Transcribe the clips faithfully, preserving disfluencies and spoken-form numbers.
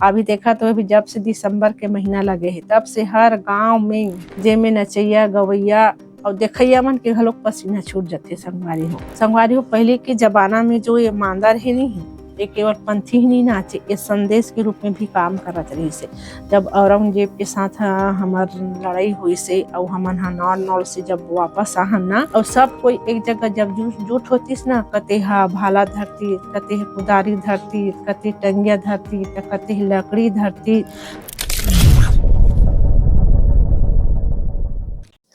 अभी देखा तो अभी जब से दिसंबर के महीना लगे हे, तब से हर गांव में जेमे नचैया, गवैया अउ देखैया मन के घलोक पसीना छूट जथे संगवारी हो। संगवारी हो, पहले के जमाना में जो ये मांदर हे नहीं, ये केवल पंथी ही नहीं नाचे, ये संदेश के रूप में भी काम करत रहिस हे। जब औरंगजेब के साथ, अ, हमर लड़ाई होइस हे, अउ हमन ह नॉन नॉल से जब वापस आहन ना, अउ सब कोई एक जगह जब जू-, जुट होतिस ना, कते ह भाला धरती, कते ह कुदारी धरती, कते टंगिया धरती, त कते ह लकड़ी धरती।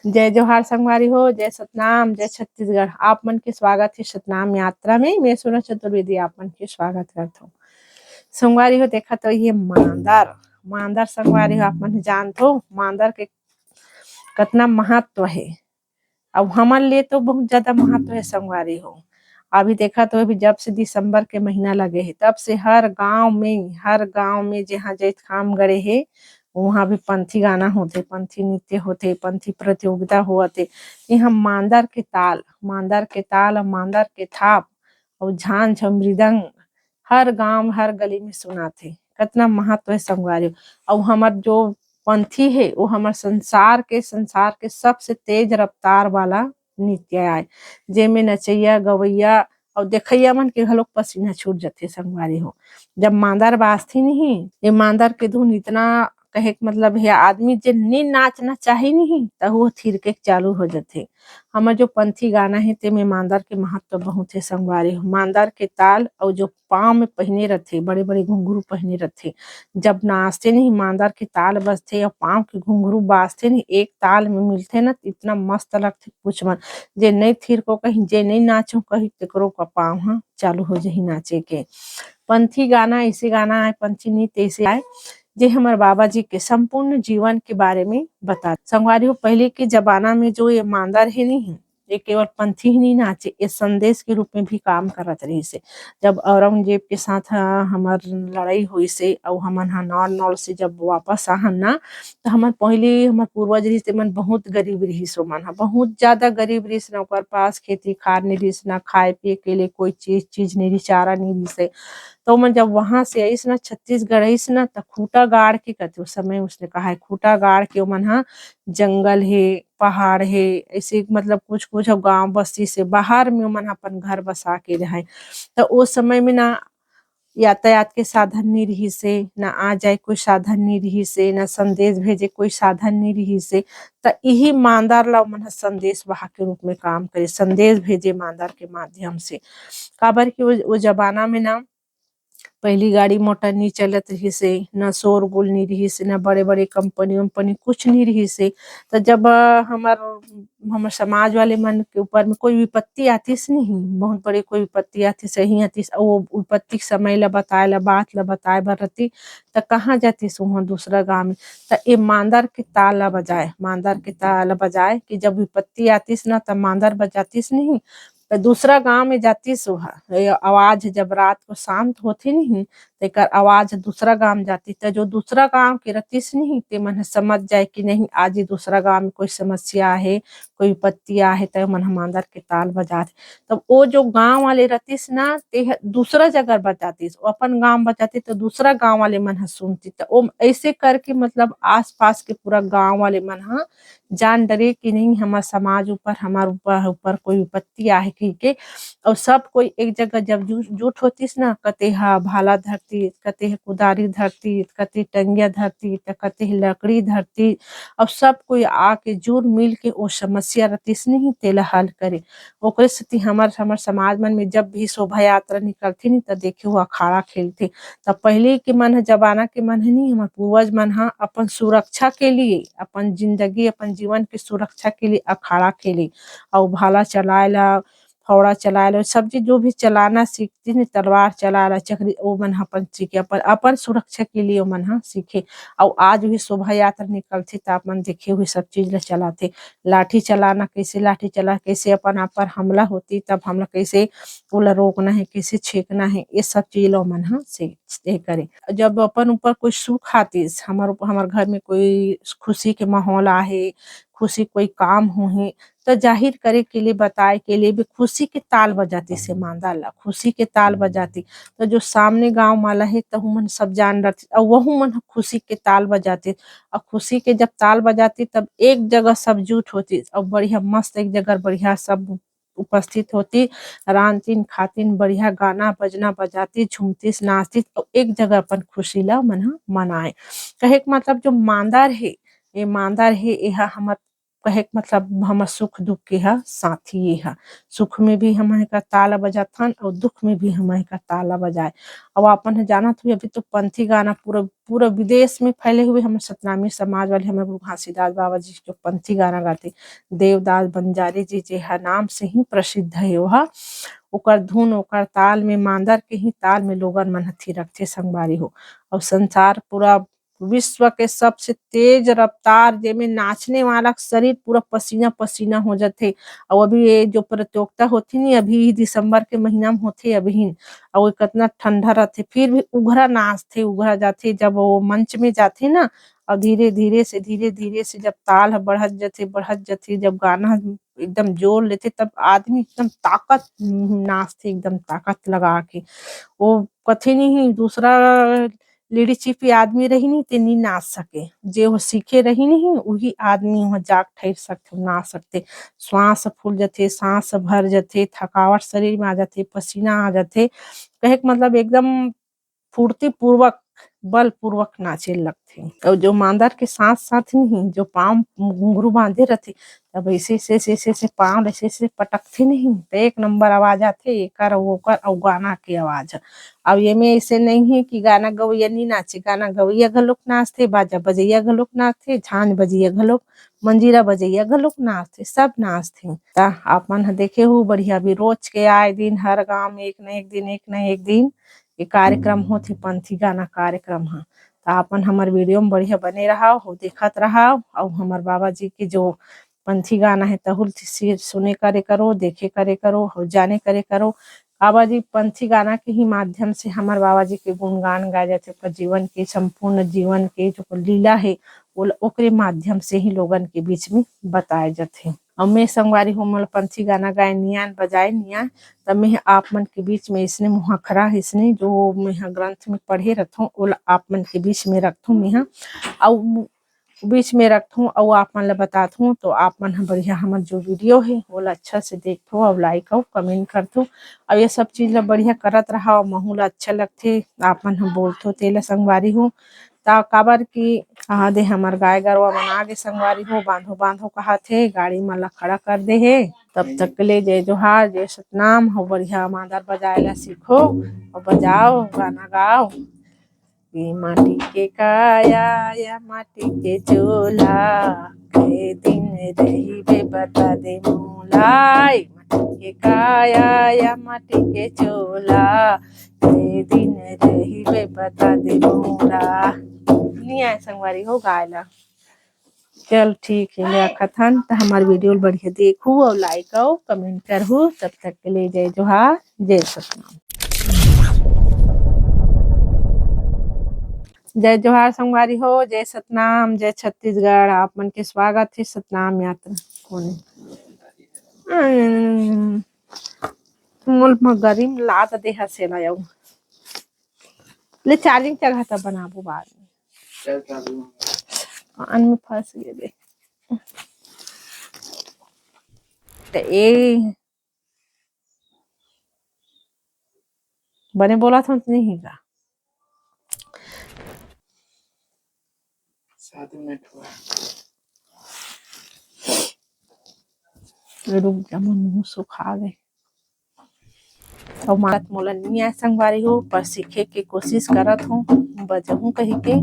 जय जोहार संगवारी हो, जय सतनाम, जय छत्तीसगढ़। आप मन के स्वागत हे सतनाम यात्रा में। मैं सोना चतुर्वेदी आप मन के स्वागत करत हूँ। संगवारी हो, देखा तो ये मांदर, मांदर संगवारी हो, आप मन जानत हो मांदर के कतना महत्व हे। अब हमन ले तो बहुत ज्यादा महत्व हे संगवारी हो। अभी देखा तो अभी जब से दिसंबर के महीना लगे हे, तब से हर गांव में, हर गांव में जहाँ जैतखाम गड़े हे, वहाँ भी पंथी गाना होथे, पंथी नृत्य होथे, पंथी प्रतियोगिता होवत हे। ये हम मांदर के ताल, मांदर के ताल, मांदर के थाप अउ झांझ अउ मृदंग हर गांव, हर गली में सुनाथे। कतना महत्व हे संगवारी हो। अउ हमर जो पंथी हे, वो हमर संसार के, संसार के सबसे तेज रफ्तार वाला नृत्य आय, जेमे नचैया, गवैया अउ देखैया मन के घलोक पसीना छूट जथे संगवारी हो। जब मांदर बाजथे नहीं, ये मांदर के धुन इतना, कहे के मतलब हे, आदमी जे नी नाचना चाही नहीं, त वो थिरके के चालू हो जथे। हमर जो पंथी गाना हे, तेमे मांदर के महत्व बहुत हे संगवारी हो। मांदर के ताल अउ जो पाँव में पहिने रथे, बड़े-बड़े घुंघरू पहिने रथे, जब नाचथे नहीं, मांदर के ताल बजथे अउ पाँव के घुंघरू बाजथे नहीं, एक ताल में मिलथे ना, इतना मस्त लगथे, पूछ मत। जे नई थिरको कहीं, जे नई नाचो कहीं, तेकरो का पाँव ह चालू हो जही नाचे के। पंथी गाना ऐसे गाना आय, पंथी नृत्य ऐसे आय, जे हमर बाबा जी के संपूर्ण जीवन के बारे में बता। संगवारी हो, पहले के जमाना में जो ये मांदर हे नहीं, ये केवल पंथी ही नहीं नाचे, ये संदेश के रूप में भी काम करत रहिस हे। जब औरंगजेब के साथ, अ, हमर लड़ाई होइस हे, अउ हमन ह नॉन नॉल से जब वापस आहन ना, त हमर पहले हमर पूर्वज रहिस, तेमन बहुत गरीब रहिस, ओमन ह बहुत ज्यादा गरीब रहिस ना, ओकर पास खेती खार नहीं रहिस ना, खाए पिए के लिए कोई चीज, चीज नहीं रहिस, चारा नहीं रहिस हे। त ओमन जब वहां से आइस ना, छत्तीसगढ़ आइस ना, त खूटा गाड़ के, कथे, उस समय उसने कहा है, खूटा गाड़ के ओमन ह जंगल हे, पहाड़ हे, ऐसे मतलब कुछ कुछ गांव बस्ती से बाहर में ओमन ह अपन घर बसा के रहे। त ओ समय में ना यातायात के साधन नहीं रहिस हे, ना आ जाए कोई साधन नहीं रहिस हे, ना संदेश भेजे कोई साधन नहीं रहिस हे। त इही मांदर ला ओमन ह संदेश वाहक के रूप में काम करे, संदेश भेजे मांदर के माध्यम से। काबर कि वो, वो जमाना में ना पहली गाड़ी मोटर नहीं चलत रहिस हे, ना शोरगुल नहीं रहिस हे, ना बड़े-बड़े कंपनी वंपनी कुछ नहीं रहिस हे। त जब, अ, हमर, हमर समाज वाले मन के ऊपर में कोई विपत्ति आतिस नहीं, बहुत बड़े कोई विपत्ति आतिस, यहीं आतिस, अउ वो विपत्ति के समय ला बताए ला, बात ला बताए बर रहती, त कहाँ जातिस उहाँ दूसरा गाँव में? त ए मांदर के ताल ला बजाए, मांदर के ताल ला बजाए कि जब विपत्ति आतिस ना, त मांदर बजातिस नहीं, त दूसरा गांव में जातिस ओहा। ये आवाज जब रात को शांत होथे नहीं, तेकर आवाज दूसरा गांव जातिस, त जो दूसरा गांव के रतिस नहीं, ते मन ह समझ जाए कि नहीं, आज ये दूसरा गांव में कोई समस्या आहे, कोई विपत्ति आहे, त मन ह मांदर के ताल बजात। तब वो जो गांव वाले रतिस ना, ते ह दूसरा जगह बजातिस, वो अपन गांव बजातिस, त दूसरा गांव वाले मन ह सुनतिस। त वो ऐसे करके मतलब आसपास के पूरा गांव वाले मन ह जान डरे कि नहीं, हमर समाज ऊपर, हमर ऊपर, ऊपर कोई विपत्ति आहे कहिके। अउ सब कोई एक जगह जब जू-, जुट होतिस ना, कते ह भाला धरतिस, कते ह कुदारी धरतिस, कते टंगिया धरतिस, त कते ह लकड़ी धरतिस। अउ सब कोई आके जुर मिल के ओ समस्या रतिस नहीं, तेला हल करे। ओकरे सेती हमर, हमर समाज मन में जब भी शोभा यात्रा निकलथे नहीं, त देखे वो अखाड़ा खेलथे। त पहले के मन ह, जमाना के मन ह नहीं, हमर पूर्वज मन ह अपन सुरक्षा के लिए, अपन जिंदगी, अपन जीवन के सुरक्षा के लिए अखाड़ा खेले, अउ भाला चलाए ला, फौड़ा चलाए ला, सब चीज जो भी चलाना सीखते हैं, तलवार चलाए ला, चकरी, वो मन ह अपन सीखे, अपन, अपन सुरक्षा के लिए वो मन ह सीखे। अउ आज भी शोभा यात्रा निकलथे, त अपन देखे हुए सब चीज ला चलाथे, लाठी चलाना कैसे, लाठी चला कैसे अपन आप पर हमला होती, तब हमला कैसे ओला रोकना है, कैसे छेकना है, ये सब चीज ला वो मन ह सीखथे। ये करे। जब अपन ऊपर कोई सुख आतिस, हमर ऊपर, हमर घर में कोई खुशी के माहौल आहे, खुशी कोई काम होही, त जाहिर करे के लिए, बताए के लिए भी खुशी के ताल बजातिस हे मांदर ला, खुशी के ताल बजातिस। त जो सामने गांव वाला हे, तहू मन सब जान डरतिस, अउ वहू मन ह खुशी के ताल बजातिस। अउ खुशी के जब ताल बजातिस, तब एक जगह सब जुट होतिस, अउ बढ़िया मस्त एक जगह बढ़िया सब उपस्थित होतिस, रांधतिन खातिन, बढ़िया गाना बजना बजातिस, झूमतिस नाचतिस, अउ एक जगह अपन खुशी ला मन ह मनाए। कहे के मतलब जो मांदर हे, ये मांदर हे, ये ह हमर, कहे के मतलब हमर सुख दुख के ह साथी, ये ह सुख में भी हमन एकर ताल बजाथन अउ दुख में भी हमन एकर ताल बजाए। अउ अपन ह जानत हुए, अभी तो पंथी गाना पूरा, पूरा विदेश में फैले हुए, हमर सतनामी समाज वाले, हमर गुरु घासीदास बाबा जी जो पंथी गाना गाते, देवदास बंजारी जी, जे ह नाम से ही प्रसिद्ध हे, ओह, ओकर धुन, ओकर ताल में, मांदर के ही ताल में लोगन मन ह थिरकथे संगवारी हो। अउ संसार पूरा विश्व के सबसे तेज रफ्तार, जेमे नाचने वाला के शरीर पूरा पसीना पसीना हो जाथे। अउ अभी ये जो प्रतियोगिता होथे नी, अभी दिसंबर के महीना में होथे अभी, अउ ये कतना ठंडा रथे, फिर भी उघरा नाचथे, उघरा जाथे। जब वो मंच में जाथे ना, अउ धीरे धीरे से, धीरे धीरे से जब ताल ह बढ़त जथे, बढ़त जथे, जब गाना एकदम जोर लेथे, तब आदमी एकदम ताकत नाचथे, एकदम ताकत लगा के। वो कथे नहीं, दूसरा लेडी चिपी आदमी रही नहीं, ते नी नाच सके। जे वो सीखे रही नहीं, वही आदमी वहाँ जाग ठहर सकथे, नाच सकथे। श्वास फूल जथे, सांस भर जथे, थकावट शरीर में आ जाथे, पसीना आ जाथे। कहे के मतलब एकदम फुर्ती पूर्वक, बल पूर्वक नाचे लगथे। अउ जो मांदर के साथ साथ नहीं, जो पाँव घुंघरू बांधे रथे, तब ऐसे, ऐसे, ऐसे, ऐसे, ऐसे पाँव ऐसे, ऐसे पटकथे नहीं, तो एक नंबर आवाज आथे, एकर अउ ओकर अउ गाना के आवाज। अब ये में ऐसे नहीं है कि गाना गवैया नहीं नाचे, गाना गवैया घलोक नाचथे, बाजा बजैया घलोक नाचथे, झांझ बजैया घलोक, मंजीरा बजैया घलोक नाचथे, सब नाचथे। ता आप मन ह देखे हो बढ़िया, भी रोज के आए दिन हर गांव में एक न एक दिन, एक न एक दिन ये कार्यक्रम होथे, पंथी गाना कार्यक्रम ह। त आपन हमर वीडियो में बढ़िया बने रहा हो, देखत रहा, अउ हमर बाबा जी के जो पंथी गाना हे, तहुल से सुने करे करो, देखे करे करो, अउ जाने करे करो। बाबा जी पंथी गाना के ही माध्यम से हमर बाबा जी के गुणगान गाए जाथे, ओकर जीवन के, संपूर्ण जीवन के जो लीला हे, ओला ओकरे माध्यम से ही लोगन के बीच में बताए जाथे। अउ मैं संगवारी हो, मोला पंथी गाना गाए नियान, बजाए नियान, त मैं आप मन के बीच में इसने मुहाखरा, इसने जो मैं ह ग्रंथ में पढ़े रथों, ओला आप मन के बीच में रखथों मैं ह। अउ बीच में रखथों अउ आप मन ला बताथों, तो आप मन ह बढ़िया हमर जो वीडियो हे, ओला अच्छा से देखथो अउ like अउ comment करथो। अउ ये सब चीज ला बढ़िया करत रहा, महू ला अच्छा लगथे, आप मन ह बोलथो तेला संगवारी हो। ता काबर कि कहा दे हमर गाय गरवा मन आगे संगवारी हो, बांधो बांधो कहाथे, गाड़ी मन ला खड़ा कर दे हे। तब तक के लिए जय जोहार, जय सतनाम हो। बढ़िया मांदर बजाए ला सीखो अउ बजाओ, गाना गाओ। ये माटी के काया या माटी के चोला, कई दिन रहिबे बता दे मोला। ये माटी के काया या माटी के चोला, कई दिन रहिबे बता दे मोला। नहीं आए संगवारी हो गाय ला। चल ठीक हे, ले रखत हन। त हमर वीडियो ल बढ़िया देखहू अउ like अउ comment करहू। तब तक के लिए जय जोहार, जय सतनाम। जय जोहार संगवारी हो, जय सतनाम, जय छत्तीसगढ़। आप मन के स्वागत हे सतनाम यात्रा। कोने? अं, मोल म गरीम लाद दे हसे ला अउ। ले charging चढ़ा त बनाबो बाद में। कान में फंस गे बे। त ए बने बोलत हंव त नहीं का? सात मिनट हुआ। रुक जा, मोर मुंह सुखा गे। अउ मारत मोला नी आय संगवारी हो, पर सीखे के कोशिश करत हूँ, बजहूँ कहि के।